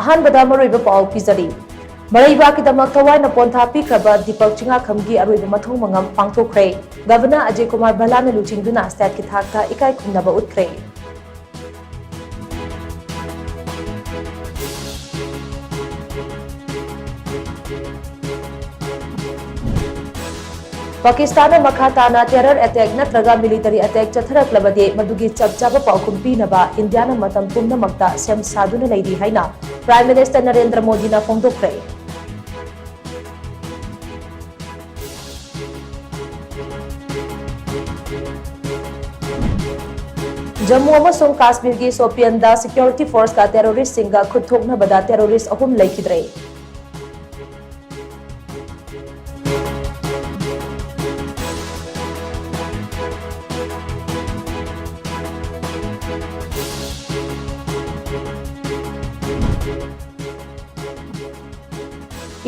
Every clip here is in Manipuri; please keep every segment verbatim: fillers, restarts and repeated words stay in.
ꯑꯍꯥꯟꯕꯗ ꯃꯔꯨꯑꯣꯏꯕ ꯄꯥꯎ ꯄꯤꯖꯔꯤ꯫ ꯃꯔꯩꯕꯥꯛꯀꯤꯗꯃꯛ ꯊꯋꯥꯏꯅ ꯄꯣꯟꯊꯥ ꯄꯤꯈ꯭ꯔꯕ ꯗꯤꯄꯛ ꯆꯤꯡꯉꯥꯈꯝꯒꯤ ꯑꯔꯣꯏꯕ ꯃꯊꯧ ꯃꯉꯝ ꯄꯥꯡꯊꯣꯛꯈ꯭ꯔꯦ꯫ ꯒꯚꯔꯅꯔ ꯑꯖꯌ ꯀꯨꯃꯥꯔ ꯚꯜꯂꯥꯅ ꯂꯨꯆꯤꯡꯗꯨꯅ ꯁ꯭ꯇꯦꯠꯀꯤ ꯊꯥꯛꯇ ꯏꯀꯥꯏ ꯈꯨꯝꯅꯕ ꯎꯠꯈ꯭ꯔꯦ꯫ ꯄꯥꯀꯤꯁꯇꯥꯟꯅ ꯃꯈꯥ ꯇꯥꯅ terror attack ꯅꯠꯇ꯭ꯔꯒ military attack ꯆꯠꯊꯔꯛꯂꯕꯗꯤ ꯃꯗꯨꯒꯤ ꯆꯞ ꯆꯥꯕ ꯄꯥꯎꯈꯨꯝ ꯄꯤꯅꯕ ꯏꯟꯗꯤꯌꯥꯅ ꯃꯇꯝ ꯄꯨꯝꯅꯃꯛꯇ ꯁꯦꯝ ꯁꯥꯗꯨꯅ ꯂꯩꯔꯤ ꯍꯥꯏꯅ Prime Minister ꯅꯔꯦꯟꯗ꯭ꯔ ꯃꯣꯗꯤꯅ ꯐꯣꯡꯗꯣꯛꯈ꯭ꯔꯦ꯫ ꯖꯝꯃꯨ ꯑꯃꯁꯨꯡ ꯀꯥꯁꯃꯤꯔꯒꯤ ꯁꯣꯄꯤꯌꯟꯗ security forceꯀ terroristꯁꯤꯡꯒ ꯈꯨꯠ ꯊꯣꯛꯅꯕꯗ terrorist ꯑꯍꯨꯝ ꯂꯩꯈꯤꯗ꯭ꯔꯦ꯫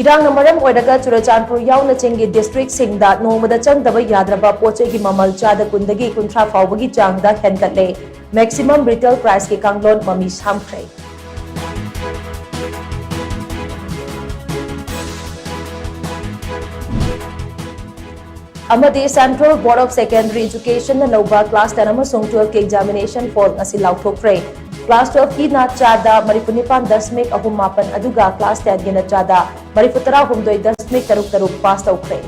ꯏꯔꯥꯡꯅ ꯃꯔꯝ ꯑꯣꯏꯔꯒ ꯆꯨꯔꯆꯥꯟꯄꯨꯔ ꯌꯥꯎꯅ ꯆꯤꯡꯒꯤ districtꯁꯤꯡꯗ ꯅꯣꯡꯃꯗ ꯆꯪꯗꯕ ꯌꯥꯗ꯭ꯔꯕ ꯄꯣꯠ ꯆꯩꯒꯤ ꯃꯃꯜ ꯆꯥꯗ ꯀꯨꯟꯗꯒꯤ ꯀꯨꯟꯊ꯭ꯔꯥ ꯐꯥꯎꯕꯒꯤ ꯆꯥꯡꯗ ꯍꯦꯟꯒꯠꯂꯦ꯫ Maximum retail priceꯀꯤ ꯀꯥꯡꯂꯣꯟ ꯃꯃꯤ ꯁꯥꯝꯈ꯭ꯔꯦ꯫ ꯑꯃꯗꯤ Central Board of Secondary Educationꯅ ꯂꯧꯕ class ten ꯑꯃꯁꯨꯡ twelveꯀꯤ examination poll ꯉꯁꯤ ꯂꯥꯎꯊꯣꯛꯈ꯭ꯔꯦ꯫ Class twelveꯀꯤꯅ ꯆꯥꯗ ꯃꯔꯤꯐꯨ ꯅꯤꯄꯥꯟ ꯗꯁꯃꯤꯛ ꯑꯍꯨꯝ ꯃꯥꯄꯟ ꯑꯗꯨꯒ class tenꯒꯤꯅ ꯆꯥꯗ ꯃꯔꯤꯐꯨ ꯇꯔꯥꯍꯨꯝꯗꯣꯏ ꯗꯁꯃꯤꯛ ꯇꯔꯨꯛ ꯇꯔꯨꯛ pass ꯇꯧꯈ꯭ꯔꯦ꯫